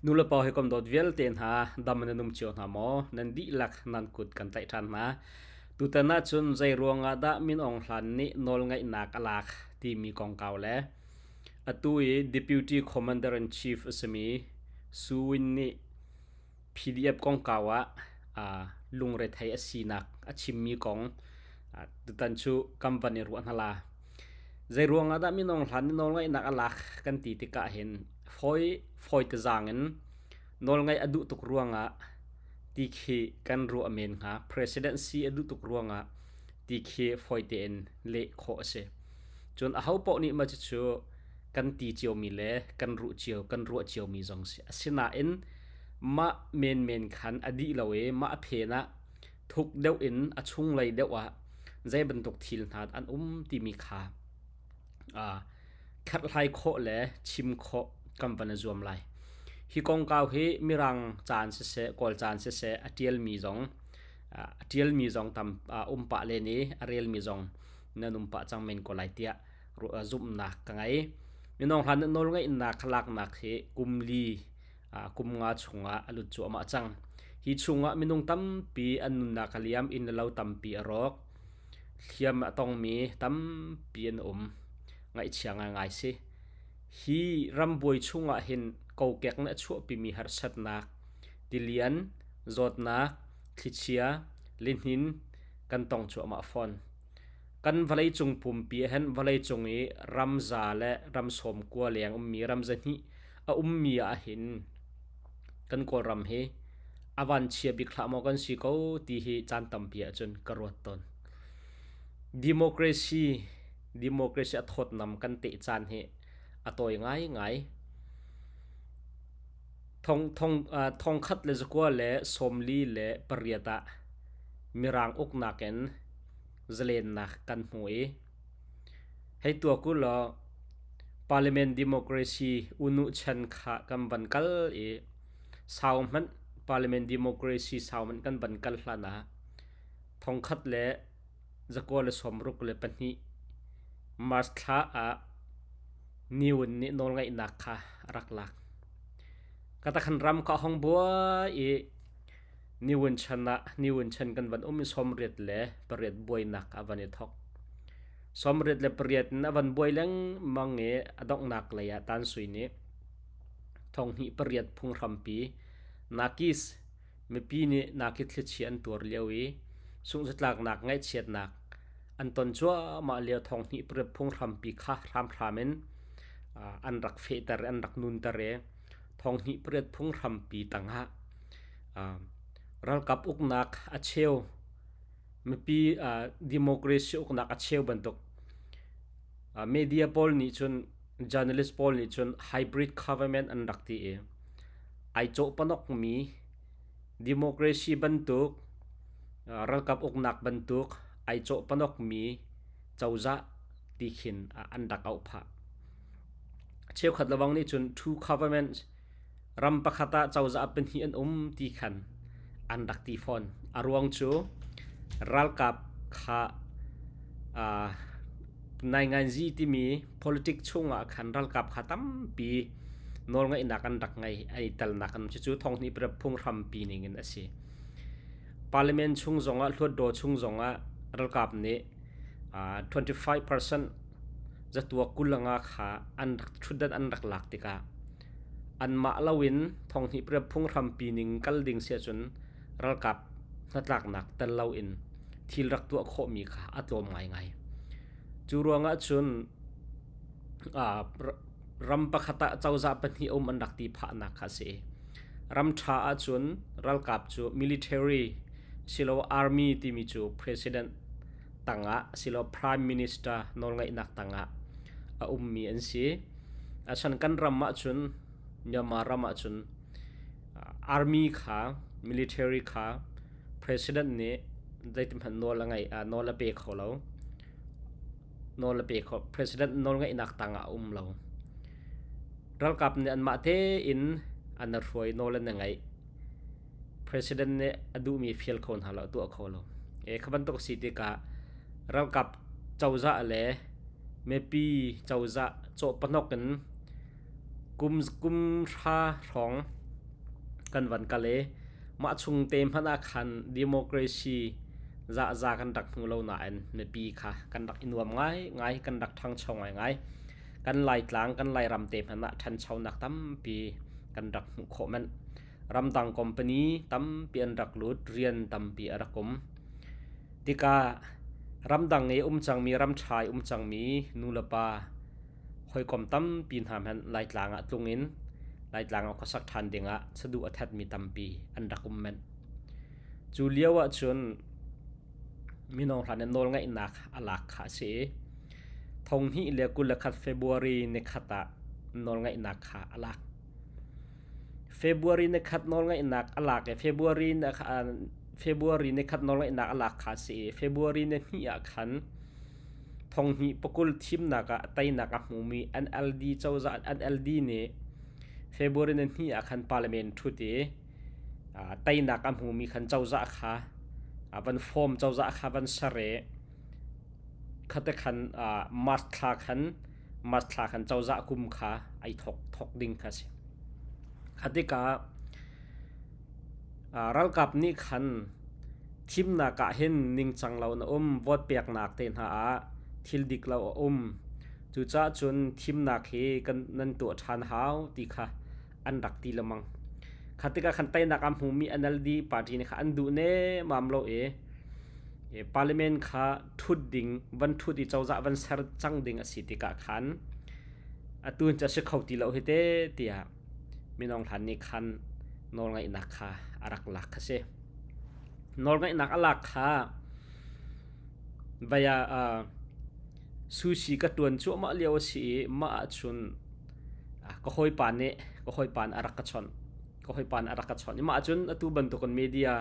Nulepa hawikom dawt vialte hna dam in an um cio hna maw? Nan dihlak nan kut kan tlaih ṭhan hna. Tutan ahcun zei ruangah dah Min Aung Hlaing nih nawlngaihnak a lak timi kongkau le atu i Deputy Commander-in-Chief a simi Su Win nih PDF kongkau ah lungrethei a sinak a chimmi kong tutan cu kan van i ruah hna la. Zei ruangah dah Min Aung Hlaing nih nawlngaihnak a lak kan ti tikah hin fawi fawi tezaang in nawlngaih a duh tuk ruangah ti khi kan ruah men hnga. President si a duh tuk ruangah ti khi fawi tein leh khawh a si. Cun ahopaoh nih mah cucu kan ti ciomi le kan ruh cio kan ruah ciomi zong si. Asinain mah menmen khan a dih lo i mah a phen ah thuk deuh in a chunglei deuh ah zei bantuk thil hna an um timi kha kherhhlai khawh le chim khawh kan van i zuam lai. Hi kongkau hi Mirang caan siseh, Kawl caan siseh a ṭialmi zong a ṭialmi zong tam um pah len i a relmi zong nan um pah cang men ko lai tiah zumhnak ka ngei. Minung hlan nawlngeihnak laknak hi kum li kum nga chungah a lut cuahmah cang. Hi chungah minung tampi an nunnak a liam, inn le lo tampi a rawk. Hliam a tongmi tampi an um. Ngaihchia ngaingai si. Hi rambuai chungah hin kokek nih a chuahpimi harsatnak, tilian, zawtnak, thlichia, lihnin kan tong cuahmah fawn. Kan vawleicung pumpi ah hin vawleicung i ramza le ram sawmkua leng ummi ram zahnih a ummi ahhin kan Kawlram hi a vanchia bik hlah maw kan si ko ti hi caan tampi ahcun ka ruat tawn. Democracy democracy a thawtnam kan teh caan hi a tawi ngaingai. Thong thong thongkhat le zakua le 48 ah Mirang uknak in zalennak kan hmu i hei tuak u law Parliament democracy unu chan kha kan van kal i sau hmanh Parliament democracy sau hmanh kan van kal hlan ah 1962 March thla ah Niwin nih nawlngeihnak kha a rak lak. Katakhan ram kha a hong buai i Niwin chan ah Niwin chan kan van um i 88 buainak a van i thok. 88 in a van buai lengmang i a donghnak lei ah Tan Sui nih 2008 phunghrampi Nakis mipi nih Nakit thlichia an tuar lio i sunghzatlaknak ngaihchiatnak an ton cuahmah lio 2008 phunghrampi kha hramhram in an rak fehter an rak nunter i 2008 phunghrampi tangah ralkap uknak a cheu mipi democracy uknak a cheu bantuk media pawl nih cun journalist pawl nih cun hybrid government an rak ti i ai cawh panok mi democracy bantuk ralkap uknak bantuk ai cawh panok mi cozah ti khin an rak auh phah. Cheukhat lawang nih cun two governments ram pakhat ah cozah pahnih an um ti khan an rak ti fawn. A ruang cu ralkap kha nainganzi timi politic chungah khan ralkap kha tampi nawlngeihnak an rak ngei an i telnak an cucu thonghnih pariat phunghrampi ning in a si. Parliament chung zongah hluatdaw chung zongah ralkap nih 25% zatuak 25 kha an rak ṭhutdan an rak lak tikah anmah loin thonghnih pariat phunghrampi ning kal ding si ahcun ralkap hnatlaknak tel loin thil rak tuah khawhmi kha a tlawm ngaingai. Cu ruangah cun ram pakhat ah cozah pahnih um an rak ti phahnak kha a si. Ram ṭha ahcun ralkap cu military silo army timi cu president tangah silo prime minister nawlngeihnak tangah a ummi an si. Asan kan ram ahcun Myanmar ram ahcun army kha military kha president nih zeitihmanh nawl a ngei nawl a pe kho lo. Nawl a pe kho president nawlngeihnak tangah a um lo. Ralkap nih anmah tein an hruai nawl an ngeih. President nih a duhmi fial kho hna lo, tuah kho lo. E kha bantuk si tikah ralkap cozah le mipi cozah cawhpanok in kum kum hra hrawng. Kan van kal i mah chung te hmanh ah khan democracy zahza kan rak hmu lo nain mipi kha kan rak i nuam ngaingai, kan rak ṭhangcho ngaingai. Kan Laitlang, kan Lairam te hmanh ah ṭhanchonak tampi kan rak hmuh khawh manh. Ramdang company tampi an rak lut, rian tampi a rak um. Tikah ramdang i um cangmi, ram ṭha i um cangmi nulepa hawikom tampi hna hmanh Laitlang ah tlung in Laitlang ah khuasak ṭhan dingah saduh a thatmi tampi an rak um men. Cu lio ahcun mino hlan in nawlngaihnak a lak kha a si i 2021 February nikhat ah nawlngaihnak kha a lak. February nikhat nawlngaihnak a lak i February February nikhat nawlngaihnak a lak kha a si i February ni hnih ah khan Thonghnih pakul thimnak ah teinak a hmumi NLD cozah NLD nih February ni hnih ah khan parliament ṭhut i teinak a hmumi khan cozah kha van form cozah kha van ser i khate khan March thla khan March thla khan cozah kum kha ai thok thok ding kha si. Kha tikah Ralkap nih khan thimnak ah hin ningcang lo in a um, vote peknak te hna ah thil dik lo a um. Cucaah cun thimnak hi kan nan tuah ṭhan hau ti kha an rak ti lengmang. Kha tikah khan teinak a hmumi NLD party nih kha an duh nemmam lo i parliament kha ṭhut ding, van ṭhut i cozah van ser cang ding a si tikah khan atu cu a si kho ti lo hi te tiah Minung hlan nih khan nawlngaihnak kha a rak lak kha si. Nawlngaihnak a lak kha vai ah sushi ka ṭuan cuahmah lio a si i mah ahcun ka hawipa nih ka hawipa nih a rak ka chawnh. Ka hawipa nih a rak ka chawnh i mah ahcun atu bantukin media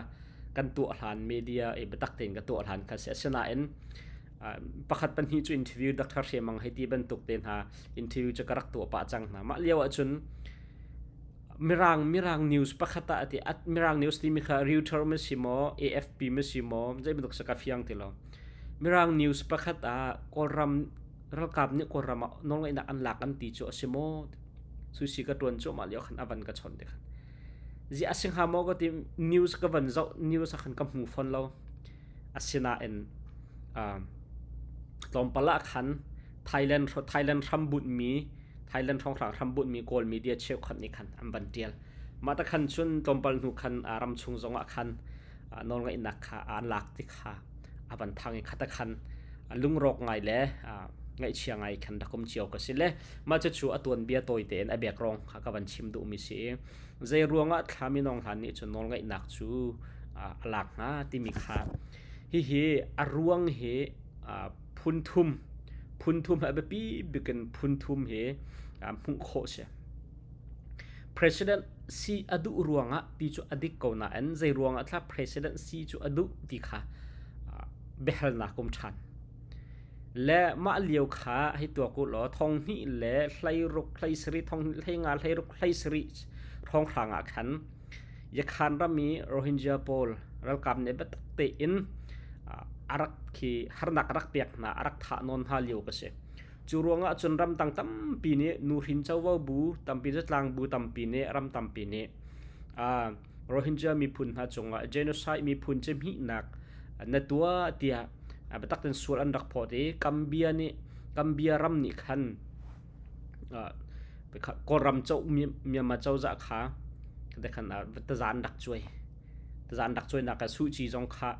kan tuah hlan media i biatak tein ka tuah hlan kha a si. Asinain pakhat pahnih cu interview Dr. Hre Mang hei ti bantuk te hna interview cu ka rak tuah pah cang hna. Mah lio ahcun Mirang Mirang news pakhat ah ati at Mirang news timi kha Reuters ma si maw AFP ma si maw zei bantuk sa ka fiang ti lo. Mirang news pakhat ah Kawlram ralkap nih Kawlram ah nawlngeihnak an lak an ti cu a si maw? Sushi ka tuan cu mah lio khan avan ka chon te khan. Zi a si hnga maw ka ti news ka van zoh news ah khan ka hmu fawn lo. Asinain tlawmpal ah khan Thailand Thailand hrambunhmi Thailand hrawnghrang hrambunhmi Kawl media cheukhat nih khan an van ṭial. Mah ta khan cun tlawmpal hnu khan ramchung zongah khan nawlngeihnak kha an lak ti kha a van thang i khata khan lungrawk ngai le ngaihchia ngai khan rak um cio ka si le mah cucu a tuanbia tawi tein a background kha ka van chim duhmi si i zei ruangah thla minong hlan nih cun nawlngeihnak cu a lak hnga timi kha hihi a ruang hi phun thum phun thum a biapi bikin phun thum hi hmuh khawh si. President si a duh ruangah ti cu a dik ko nain zei ruangah thla president si cu a duh ti kha biahalnak um ṭhan. Le mah lio kha hei tuak u law thong hnih le 16 hlei sarih thong hnih 15 16 hlei sarih hrawnghrang ah khan Yakhan ram i Rohingya pawl ralkap nih biatak tein a rak khi harnak a rak pek hna a rak thah nawn hna lio ka si. Cu ruangah cun ramdang tampi nih nuhrin covo bu tampi zatlang bu tampi nih ram tampi nih Rohingya miphun hna cungah genocide miphun cihmihnak na tuah tiah biatak tein sual an rak phawt i Gambia nih Gambia ram nih khan Kawlram Myanmar cozah kha khan taza an rak cuai. Taza an rak cuainak ah Suh Kyi zong kha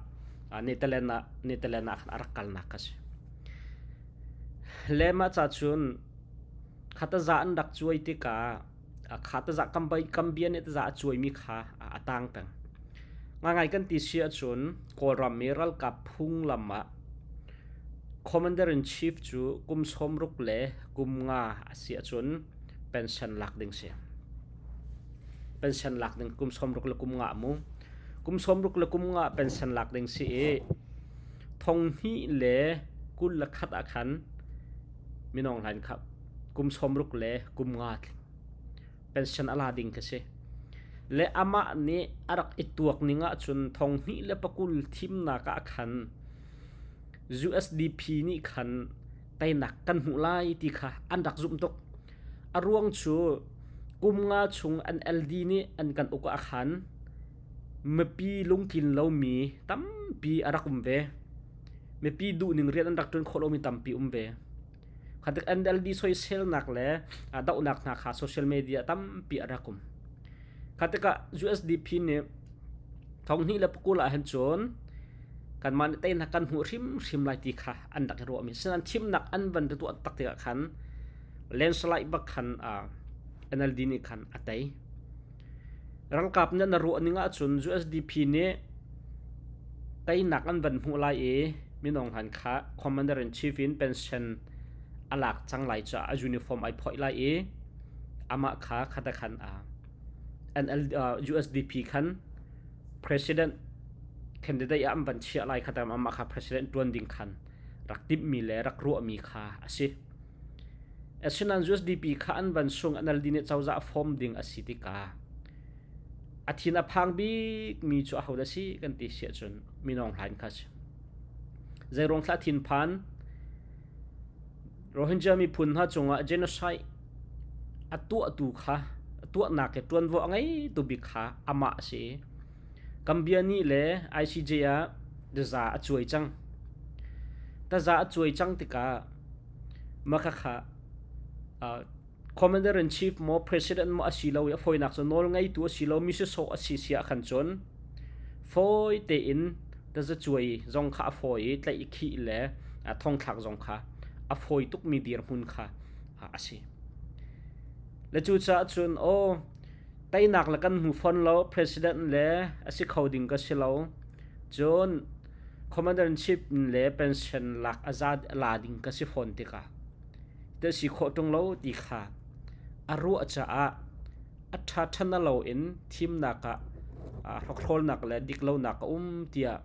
Netherlands ah Netherlands ah khan a rak kalnak kha si. Le mah ca cun kha taza an rak cuai tikah kha taza Gambia nih taza a cuaimi kha a tang peng. Ngaingai kan ti si ahcun Kawlram i ralkap phunglam ah Commander in Chief cu kum 60 le kum nga a si ahcun pension lak ding si. Pension lak ding kum 60 le kum nga mu. Kum 60 le kum nga pension lak ding si i thong hnih le 21 ah khan minong hlain kha kum 60 le kum nga tling pension a la ding ka si. Le amah nih a rak i tuak ning ahcun thong hnih le pakul thimnak ah khan USDP nih khan teinak kan hmuh lai ti kha an rak zumh tuk. A ruang cu Kum nga chung NLD nih an kan uk ah khan mipi lungtlin lomi tampi a rak um ve. Mipi duhning rian an rak ṭuan khawh lomi tampi um ve. Khatik NLD soiselnak le dohnak hna kha social media tampi a rak um. Khatikah USDP nih 2020 ah hin cun kanmah nih teinak kan hmuh hrimhrim lai ti kha an rak i ruahmi. Asinain thimnak an van tuah tak tikah khan landslide bak khan NLD nih khan a tei. Ralkap nih na ruah ning ahcun USDP nih teinak an van hmuh lai i minung han kha commander in chief in pension a lak cang lai caah a uniform ai phoih lai i amah kha khata khan NL, USDP khan president candidate ah an van chiah lai kha amah kha president tuan ding khan rak timhmi le rak ruahmi kha a si. Asinain USDP kha an van sung NLD nih cozah form ding a si tikah a thin a phang bikmi cu ahodah si kan ti si ahcun Minong Hlain kha si. Zeiruang thlah thinphan Rohingya miphun hna cungah genocide a tuahtu kha tuahnak i ṭuanvo a ngeitu bik kha amah a si i Gambia nih le ICJ ah taza a cuai cang. Taza a cuai cang tikah mah khakha commander in chief maw president maw a si lo i a fawinak cu nawl ngeitu a si lo mi sisawh a si si ah khan cun fawi tein tazacuai zong kha a fawi i tlaih i khih le thongthlak zong kha a fawi tukmi dirhmun kha a si. Le cucaah cun aw teinak le kan hmu fawn lo president le a si kho ding ka si lo cun commander in chief le pension lak a za la ding ka si fawn tikah te si khawh ṭung lo ti kha a ruah caah a ṭha ṭhan lo in thimnak ah hrokhrawlnak le diklonak a um tiah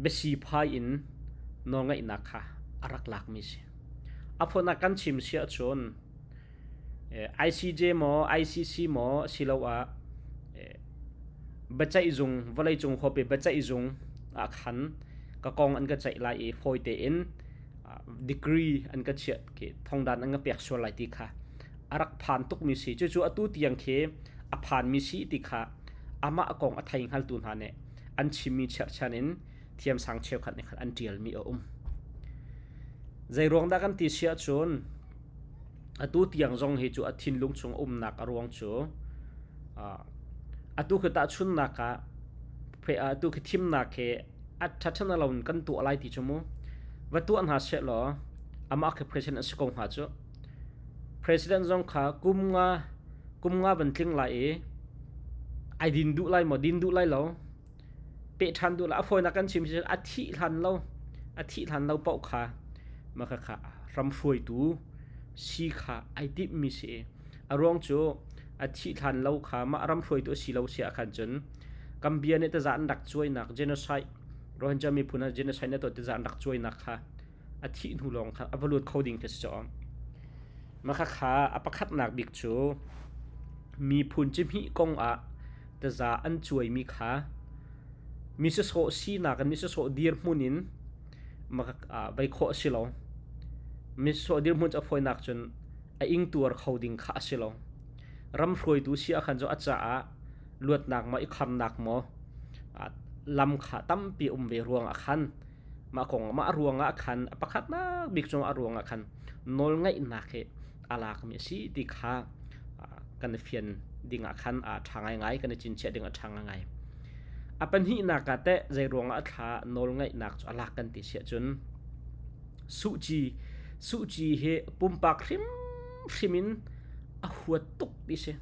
biasi phai in nawlngeihnak kha a rak lakmi si. A phun ah kan chim si ahcun ICJ maw ICC maw asiloah biaceihzung vawleicung huap i biaceihzung ah khan ka kong an ka ceih lai i fawi tein degree an ka chiah khi thongdan an ka pek sual lai ti kha a rak phan tukmi si. Cucu atu tiang khi a phanmi si ti kha amah kong a thei hngaltu hna nih an chimmi cherhchan in thiamsang cheukhat nih khan an ṭialmi a um. Zeiruang dah kan ti si ahcun atu tiang zong hi cu a thinlung chung umnak a ruang cu atu khi tahchunnak ah atu khi thimnak hi a ṭhaṭhan lo in kan tuah lai ti cu mu va tuah hna seh law amah khi president a si ko hnga cu president zong kha kum nga kum nga van tling lai i ai din duh lai maw din duh lai lo peh ṭhan duh lai a fawinak kan chim si a thih hlan lo a thih hlan lo paoh kha mah kha ram hruaitu si kha ai timhmi si i a ruang cu a thih hlan lo kha mah ram hruaitu a si lo si ah khan cun Gambia nih taza an rak cuainak genocide Rohingya miphun ah genocide na tuah taza an rak cuainak kha a thih hnu lawng kha a va lut kho ding khi si caw. Mah khakha a pakhatnak bik cu miphun cihmih kong ah taza an cuaimi kha mi sawsawh sinak in mi sawsawh dirhmun in vei khawh a si lo. Mi sawsawh dirhmun cu a fawinak cun a ingtuar kho ding kha a si lo. Ram hruaitu si ahkhan cu a caah luatnak maw i khamnak maw lam kha tampi um ve ruangah khan mah kong mah ruangah khan a pakhatnak bik cungah a ruangah khan nawlngaihnak hi a lakmi a si ti kha kan i fian ding ah khan a ṭha ngaingai kan i cinchiah ding a ṭha ngaingai. A pahnihnak ah teh zei ruangah a thla nawlngaihnak cu a lak kan ti si ahcun Suh Ci Suh Ci hi pumpak hrimhrim in a huat tuk ti si.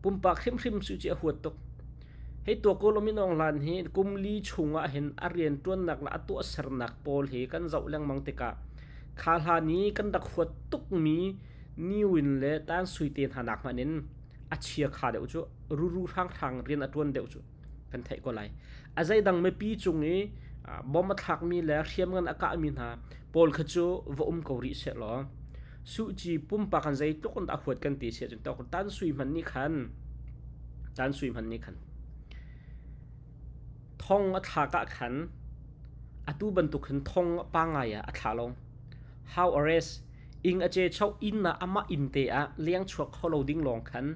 Pumpak hrimhrim Suh Ci a huat tuk. Hei tuak ko law Minung hlan hi kum li chungah hin a rianṭuannak le a tuahsernak pawl hi kan zoh lengmang tikah kha hlan i kan rak huat tukmi Niwin le Tansui te hna nak hmanh in a chiakha deuh cu ruru hranghrang rian a ṭuan deuh cu kan theih ko lai. A zeidang mipi cung i bom a thlakmi le hriamngan a kahmi hna pawl kha cu va um ko rih sehlaw Suh Ci pumpak an zeitluk in dah huat kan ti si ahcun Tan Sui hmanh nih khan Tan Sui hmanh nih khan thong a thlak ah khan atu bantuk hin thong pa ngai ah a thla lo. How arrest? Ing a ce cho inn ah amah inn te ah leng chuak kho lo ding lawng khan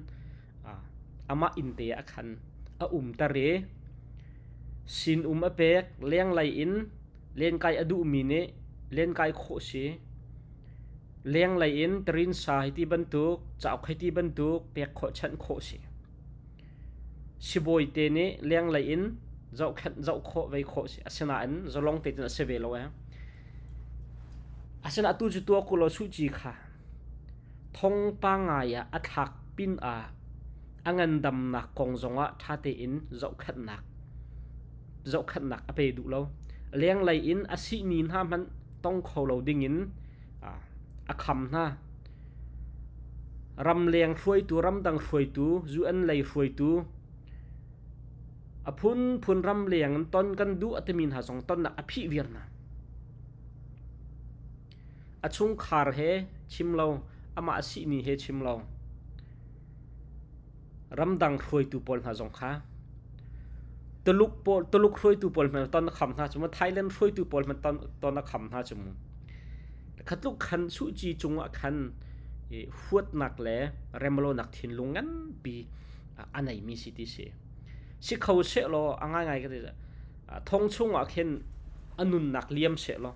amah inn te ah khan a umter i sinum a pek. Lenglei in lenkai a duhmi nih lenkai khawh si. Lenglei in tarinsa hei ti bantuk, cauk hei ti bantuk pek khawh chanh khawh si. Sibawi te nih lenglei in zohkhenh zoh khawh vei khawh si. Asinain zalong te cun a si ve lo ee. Asinain atu cu tuah ku law Suh Ci kha thongpang ngai ah a thlak pin ah a ngandamnak kong zongah ṭha tein zohkhenhnak zohkhenhnak a pe duh lo. Lenglei in a sihni hna hmanh tong kho lo dingin a kham hna. Ramleng hruaitu, ramdang hruaitu, UN lei hruaitu, a phunphun ramleng in ton kan duh a timi hna zong tonnak a phih viar hna. A chungkhar he chim lo, amah a sihni he chim lo. Ramdang hruaitu pawl hna zong kha Tuluk pawl Tuluk hruaitu pawl hmanh ton a kham hna cu mu Thailand hruaitu pawl hmanh ton ton a kham hna cu mu. Khatluk khan Suh Ci cungah khan huatnak le remlonak thinlung nganpi a neimi si ti si. Si kho sehlaw a ngaingai ka ti thong chungah khin a nunnak liam sehlaw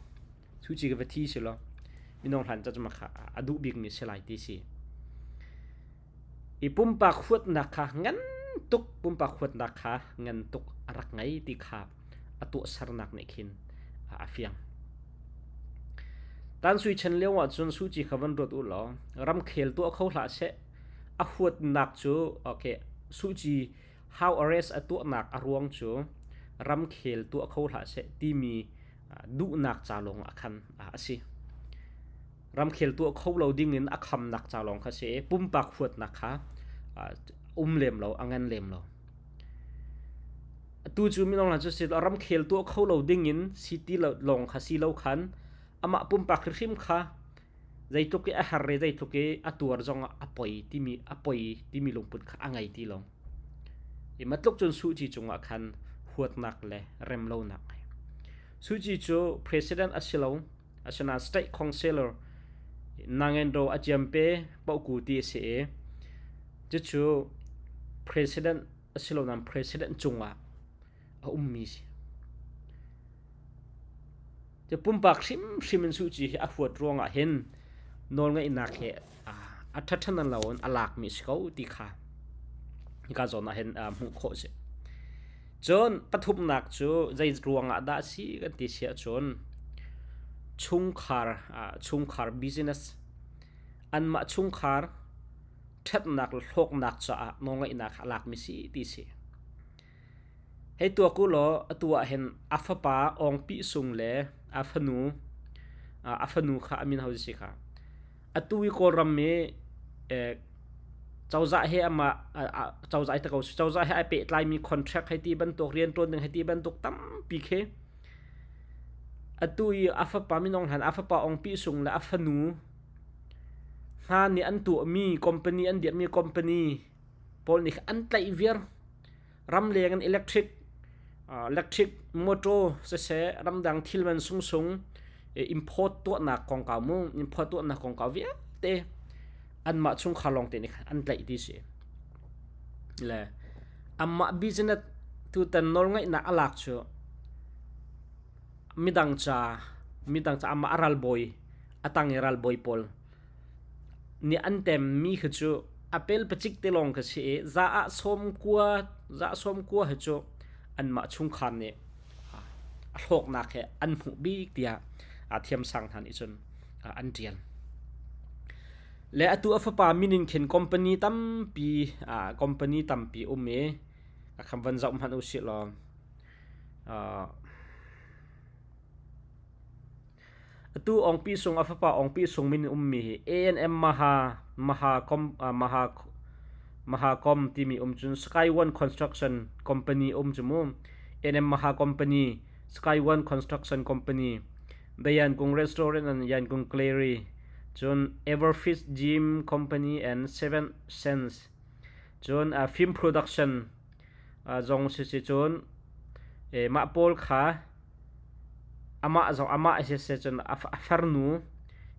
Suh Ci ka va thi selaw minung hlan ca cu kha a duh bikmi si lai ti si. I pumpak huatnak kha ngan tuk pumpak huatnak kha ngan tuk a rak ngei ti kha a tuahsernak nih khin a fiang. Tan Sui Chen lio ahcun Suh Ci kha van ruat u law ramkhel tuah kho hlah seh a huatnak cu okay Suh Ci how arrest a tuahnak a ruang cu ramkhel tuah kho hlah seh timi duhnak ca lawng ah khan a si. Ramkhel tuah kho lo ding in a khamnak ca lawng kha si i pumpak huatnak kha um lem lo, a ngan lem lo. Atu cu minung hna cu si ramkhel tuah kho lo ding in si ti lo lawng kha si lo khan amah pumpak hrimhrim kha zeitluk i a har i zeitluk i a tuar zong ah a poi timi a poi timi lungput kha a ngei ti lo. I matluk cun Suh Ci cungah khan huatnak le remlonak ngei. Suh Ci cu president a si lo. Asinain state councilor Nangendo a ciampe paohku ti a si i cucu president a si lo nain president cungah a ummi si. Cu pumpak hrimhrim in Suh Ci hi a huat ruangah hin nawlngeihnak hi a ṭhaṭhan lo in a lakmi si ko ti kha hika zawn ah hin hmuh khawh a si. Cun pathumnak cu zei ruangah dah a si kan ti si ahcun chungkhar chungkhar business anmah chungkhar ṭhatnak le hlawknak caah nawlngeihnak a lakmi si ti si. Hei tuak u law atu ah hin a fapa Awng Pi Sung le a fanu a fanu kha a min ho si kha Atu i Kawlram i cozah he amah cozah te ko cozah he ai pehtlaimi contract hei ti bantuk rianṭuan ding hei ti bantuk tampi khi atu i a fapa minung hlan a fapa Ong Pi Sung le a fanu hna nih an tuahmi company an dirhmi company pawl nih an tlaih viar. Ramleng in electric electric motor siseh ramdang thil man sungsung import tuahnak kongkau mu import tuahnak kongkau vialte anmah chungkhar lawng te nih khan an tlaih ti si. Le amah business tutan nawlngeihnak a lak cu midang ca midang ca amah a ralbawi a tang i ralbawi pawl nih an temmi khi cu a pelpacik te lawng khi si i za ah sawmkua za sawmkua hi cu anmah chungkhar nih a hlawknak he an hmuh bik tiah a thiamsang hna nih cun an ṭial. Le atu a fapa min in khin company tampi company tampi um i a kham van zoh hmanh usih law Atu Ongpi Sung a fapa Ongpi Sung min in ummi hi A&M Maha Maha Com Maha Maha Com timi um cun Sky One Construction Company um cu mu. A&M Maha Company, Sky One Construction Company, The Yankung Restaurant and Yankung Gallery, cun Everfish Gym Company and Seven Sense, cun Film Production zong si si cun mah pawl kha Amah zong amah siseh cun a farnu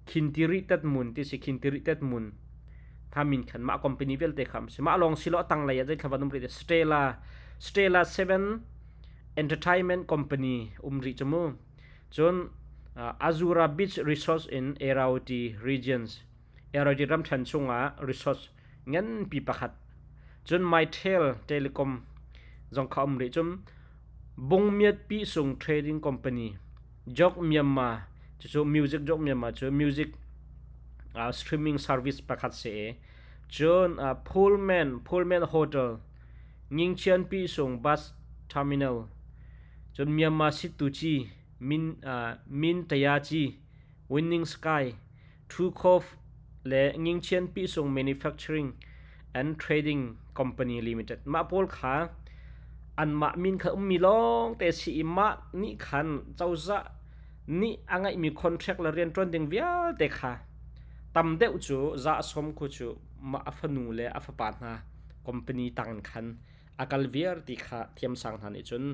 Khintiri Tet-mun ti si Khintiri Tet-mun hna min khan mah company vialte kha si mah lawng si lo a tanglei ah zeithla van um rih Stella Stella 7 Entertainment Company um rih cu mu cun Azura Beach Resorts in Irrawaddy Regions Irrawaddy ramthen chungah resort nganpi pakhat cun Mytel Telecom zong kha um rih cun Bungmiat Pisung Trading Company Jok Myanmar cucu Music Jok Myanmar cu music streaming service pakhat si i cun Pullman Pullman Hotel Ngingchian Pisung Bus Terminal cun Myanmar Sittuci Min Min Tayaci Winning Sky True Cove le Ngingchian Pisung Manufacturing and Trading Company Limited. Mah pawl kha anmah min kha ummi lawng te si i mah nih khan cozah nih a ngeihmi contract le rianṭuan ding vialte kha tam deuh cu za som khu cu mah a fanu le a fapa hna company tang in khan a kal viar ti kha thiamsang hna nih cun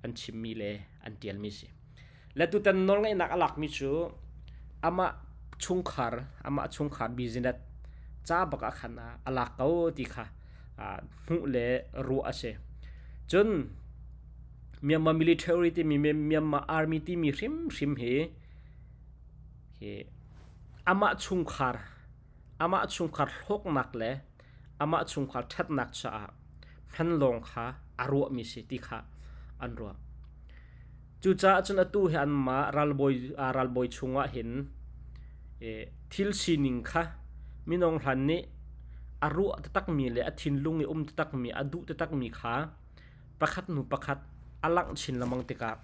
an chimmi le an ṭialmi si. Le tutan nawlngeihnak a lakmi cu amah chungkhar amah chungkhar business ca bak ah khan a lak ko ti kha hmuh le ruah a si. Cun Myanmar military timi Myanmar army timi hrimhrim hi hi amah chungkhar amah chungkhar hlawknak le amah chungkhar ṭhatnak caah hman lawng kha a ruahmi si ti kha an ruah. Cucaah cun atu hi anmah ralbawi ralbawi chungah hin thil sining kha minung hlan nih a ruah taktakmi le a thinlung i um taktakmi a duh taktakmi kha pakhat hnu pakhat a langh chin lengmang tikah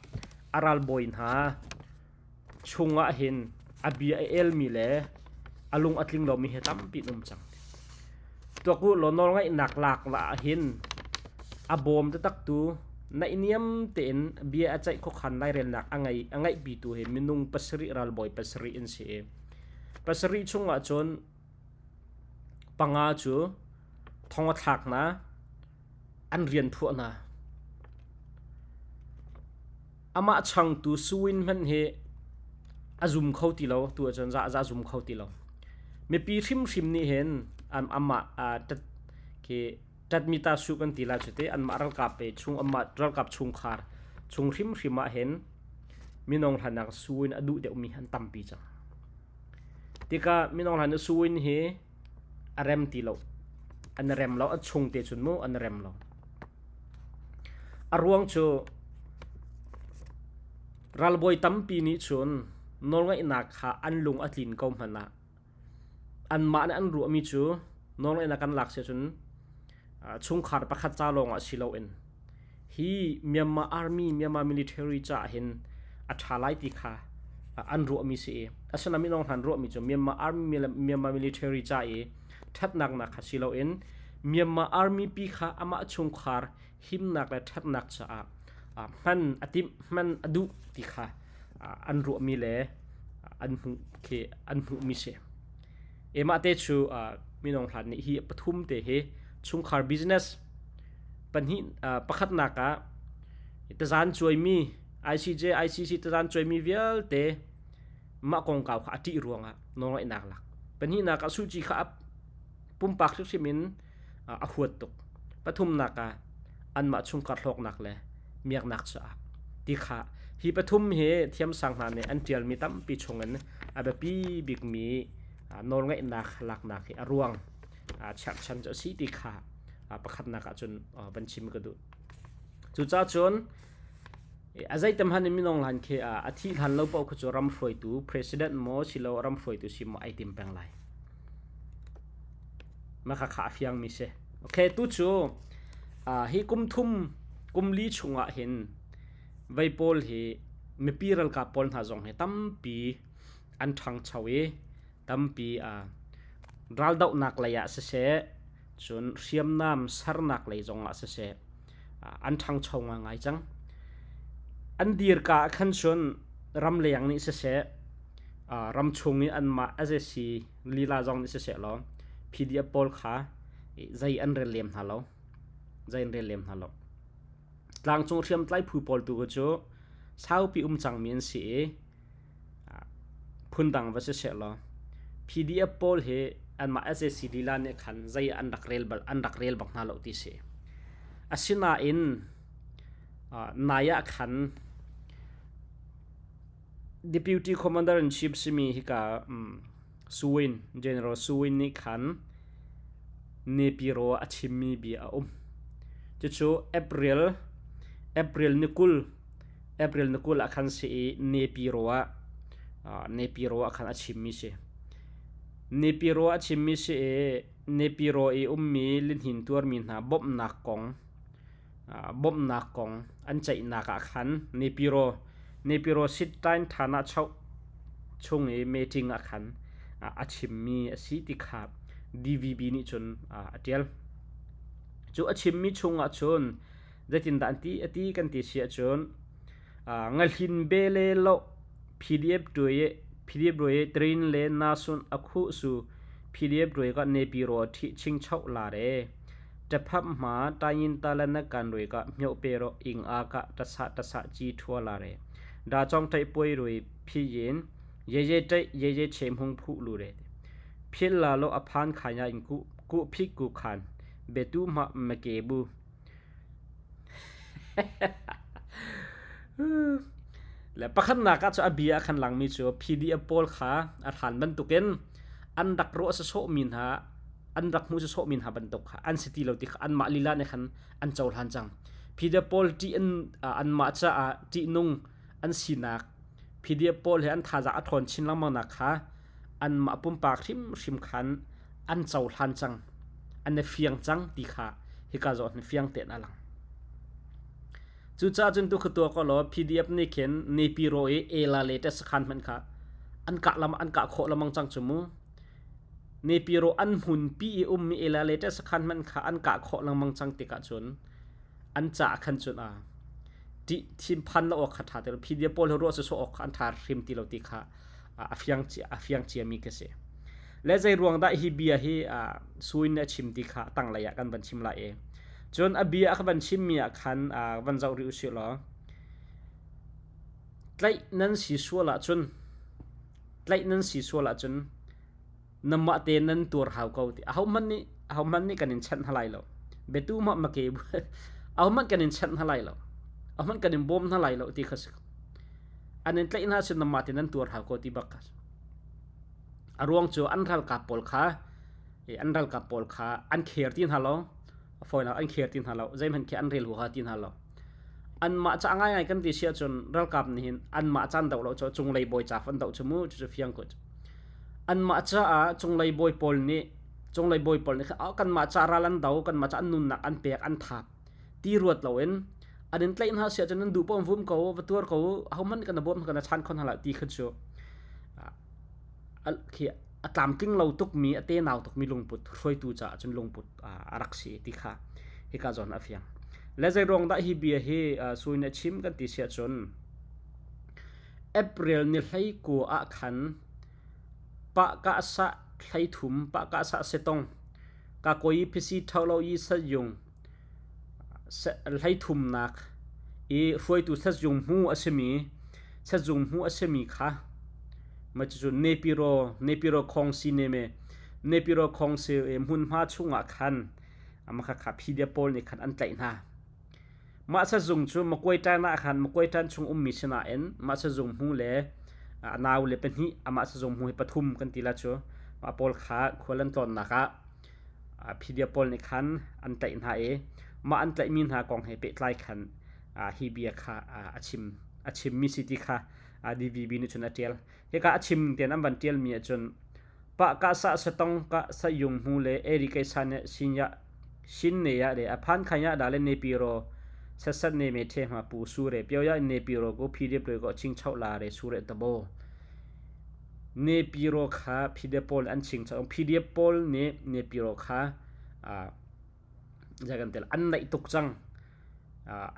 a ralbawi hna chungah hin a bia a elmi le a lung a tling lomi hi tampi an um cang. Tuak u law nawlngaihnak lak ah hin a bawm taktaktu naihniam tein bia a ceih khuakhan lairelnak a ngei a ngeihpitu hi minung pasarih ralbawi pasarih an si i pasarih chungah cun panga cu thong a thlak hna an rian phuah hna. Amah changtu Suwin hmanh hi a zum kho ti lo tu ahcun za za zum kho ti lo. Mipi hrimhrim nih hin amah tat khi ṭatmita su kan ti lai cu ti anmah ralkap pe chung amah ralkap chungkhar chung hrimhrim ah hin minung hlanak Suwin a duh deuhmi an tampi cang. Tikah minung hlan Suwin hi a rem ti lo. An rem lo a chung te cun mu an rem lo. A ruang cu ralbawi tampi nih cun nawlngaihnak kha an lung a tlin ko hmanh ah anmah nih an ruahmi cu nawlngaihnak kan lak si ahcun chungkhar pakhat ca lawngah si loin hi Myanmar Army, Myanmar military caah hin a ṭha lai ti kha an ruahmi si i asinain minung hna an ruahmi cu Myanmar Army, Myanmar military ca i ṭhatnak nak kha si loin Myanmar Army pi kha amah chungkhar himnak le ṭhatnak caah hman a timh, hman a duh ti kha an ruahmi le an hmuh khi an hmuhmi si. Emah te cu minung hlan nih hi pathum te hi chungkhar business pahnih pakhatnak ah tazan cuaimi ICJ ICC tazan cuaimi vialte mah kongkau kha a ṭih ruangah nawlngaihnak lak pahnihnak ah Suh Kyi kha pumpak hrimhrim in a huat tuk pathumnak ah anmah chungkhar hlawknak le miaknak caah ti kha hi pathum hi thiamsang hna nih an ṭialmi tampi chungin a biapi bikmi nawlngaihnak laknak hi a ruang cherhchan cu a si ti kha pakhatnak ah cun van chim ka duh. Cucaah cun a zeitem han in minung hlan khi a thih hlan lo paoh khi cu ram hruaitu president maw silo ram hruaitu si maw ai tim peng lai. Mah kha a fiangmi si. Okay, tu cu hi kum thum kum li chungah hin vei pawl hi mipi ralkap pawl hna zong hi tampi an ṭhangcho i tampi raldohnak lei ah siseh cun hriamnam sernak lei zongah siseh an ṭhangcho ngaingai cang. An dirka ah khan cun ramleng nih siseh ramchung i anmah SAC lila zong nih siseh law PDF pawl kha zei an rel lem hna lo. Zei an rel lem hna lo. Tlangcung hriamtlai phu pawl tu cu saupi um cangmi an si i phundang va siseh law. PDF pawl hi anmah sac lila nih khan zei an rak rel bal an rak rel bak hna lo ti si. Asinain nai ah khan Deputy Commander in Chief simi hika Suwin General Suwin nih khan Nepiro a chimmi bia a um. Cucu April April ni 20 April ni 20 ah khan si i Nepiro ah Nepiro ah khan a chimmi si. Nepiro a chimmi si i Nepiro i ummi lihnin tuarmi hna bawmhnak kong bawmhnak kong an ceihnak ah khan Nepiro Nepiro Sittain Thana choh chung i meeting ah khan a chimmi a si ti kha DVB nih cun a ṭial. Cu a chimmi chungah cun zeitindah an ti a ti kan ti si ahcun ngahlin bele lo PDF ṭuai PDF ṭuai train le nasun a khuh su PDF ṭuai ka nepiro ṭhi chingchoh la re. Ṭaphap hma tayin talan na kan rui ka myoh pe ro ing a ka tasa tasa chi thua la re. Da chong ṭai puai rui phi yin ye ye ṭai ye ye chem hung phu lu re. Phil la lo a phan khanya in ku ku phik ku khan betu ma meke bu. Le pakhatnak ah cu a bia a khan langmi cu PDF pawl kha a hlan bantukin an rak ruah sawsawhmi hna an rak hmuh sawsawhmi hna bantuk kha an si ti lo ti kha anmah lila nih khan an cohlan cang. PDF pawl ṭih an anmah caah ṭihnung an sinak PDF pawl he an thazaang a ṭhawn chin lengmangnak kha anmah pumpak hrimhrim khan an cohlan cang an i fiang cang ti kha hika zawn hin fiang tein a lang. Cucaah cun tu kha tuah ko law PDF nih khin Nepiro i Ela le Tesakhan hmanh kha an kah lam an kah khawh lamang cang cu mu. Nepiro an hmunpi i ummi Ela le Tesakhan hmanh kha an kah khawh lengmang cang tikah cun an caah khan cun a ṭih thinphan lo awk kha ṭha ti lo PDF pawl hi ruah sawsawh awk kha an ṭha hrim ti lo ti kha a fiang a fiang ciami ka si. Le zei ruang dah hi bia hi suin a chim ti kha tanglei ah kan van chim lai i cun a bia a van chimmi ah khan van zoh rih usih law tlaih nan si sual ahcun tlaih nan si sual ahcun namah te nan tuar hau ko ti ahohmanh nih ahohmanh nih kan in chanh hna lai lo biatu mah make ahohmanh kan in chanh hna lai lo ahohmanh kan in bawm hna lai lo ti kha si an in tlaih hna sin namah te nan tuar hau ko ti bak kha a ruang cu an ralkap pawl kha an ralkap pawl kha an kher ti hna lo fawinak an kher ti hna lo zeihmanh khi an rel huaha ti hna lo anmah ca ngaingai kan ti si ahcun ralkap nih hin anmah caan doh lo cu cunglei bawi ca an doh cu mu cu fiang ko anmah caah cunglei bawi pawl nih cunglei bawi pawl nih kanmah ca ral an do kanmah ca an nunnak an pek an thap ti ruat loin an in tlaih hna si ahcun nan duh paoh vum ko va tuar ko ahohmanh kan bawm kan chan khon hna ti kha cu khi a tlamtling lo tukmi a tenau tukmi lungput hruaitu caah cun lungput a rak si ti kha hika zawn a fiang le zei ruang dah hi bia hi suin a chim kan ti si ahcun April ni hlei ku ah khan pa ka sa thlei thum pa ka sa setong ka koi phisi tholo yi sa yung hleithumnak i hruaitu sazung hmu a simi sazung hmu a simi kha cucu Nepiro Nepiro Khawngsi neme Nepiro Khawngsi i hmunhma chungah khan mah kha PDF pawl nih khan an tlaih hna. Mah sazung cu Makuaitan ah khan Makuaitan chung ummi si nain mah sazung hmu le a nau le pahnih amah sazung hmu hi pathum kan ti la cu mah pawl kha khual an tlawnnak ah PDF pawl nih khan an tlaih hna i mah an tlaihmi hna kong he pehtlai khan hi bia kha a chim a chimmi si ti kha DVB nih cun a ṭial. Hika a chim tian an van ṭialmi ahcun pah ka sa satong ka sa yung hmu le eri kai sa ne sin ya shin ne ya le a phan khan ya da le ne pi ro sasat ne me the ma pu su re pyo ya ne pi ro ko PDF re ko ching chau la re su re tabo Nepiro kha PDF pawl an ching cang. PDF pawl nih Nepiro kha zei kan ti an naih tuk cang.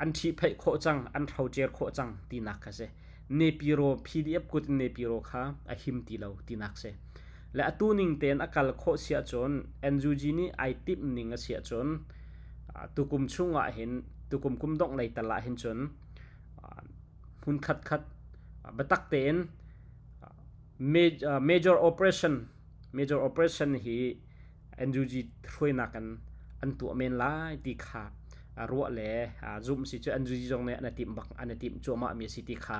An ṭhihphaih khawh cang, an hrocer khawh cang tinak kha si. Nepiro PDF kut in Nepiro kha a him ti lo tinak si. Le atu ning tein a kal khawh si ahcun NUG nih ai timh ning a si ahcun tukum chung ah hin tukum kum dongh lei tal ah hin cun hmun khatkhat biatak tein major operation. Major operation hi NUG hruainak in an tuah men lai ti kha ruah le zumh si cu NUG zong nih an i timh bak an i timh cuahmah mi a si ti kha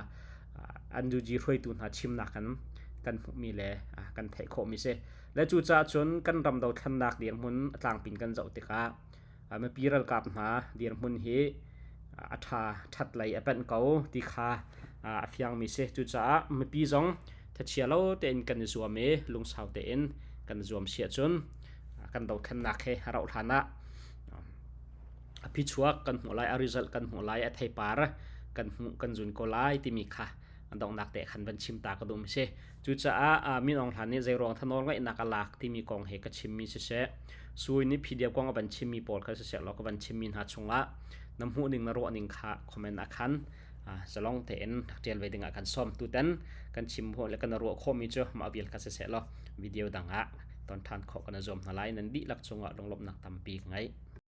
NUG hruaitu hna chimnak in kan hmuhmi le kan theih khawhmi si. Le cucaah cun kan ram dothlennak dirhmun a tlangpin kan zoh tikah mipi ralkap hna dirhmun hi a ṭha ṭhat lei a panh ko ti kha a fiangmi si. Cucaah mipi zong thachia lo tein kan i zuam i lungsau tein kan zuam si ahcun kan dothlennak hi a rauh hlan ah a phichuak kan hmuh lai, a result kan hmuh lai, a theipar kan hmuh kan zun ko lai timi kha donghnak te khan van chim ta ka duh mi si. Cucaah Min Aung Hlaing nih zeiruang thanawl ngaihnak a lak timi kong he ka chimmi siseh, Sui nih PDF kong a van chimmi pawl kha siseh law ka van chimmi hna chungah na hmuh ning na ruah ning kha comment ah khan zalong tein rak ṭial ve dingah kan sawm. Tutan kan chim le kan ruah khawhmi cu mah vial kha siseh law video dang ah ton ṭhan khawh kan i zuam hna lai. Nan dihlak cungah lunglawmhnak tampi ka ngei.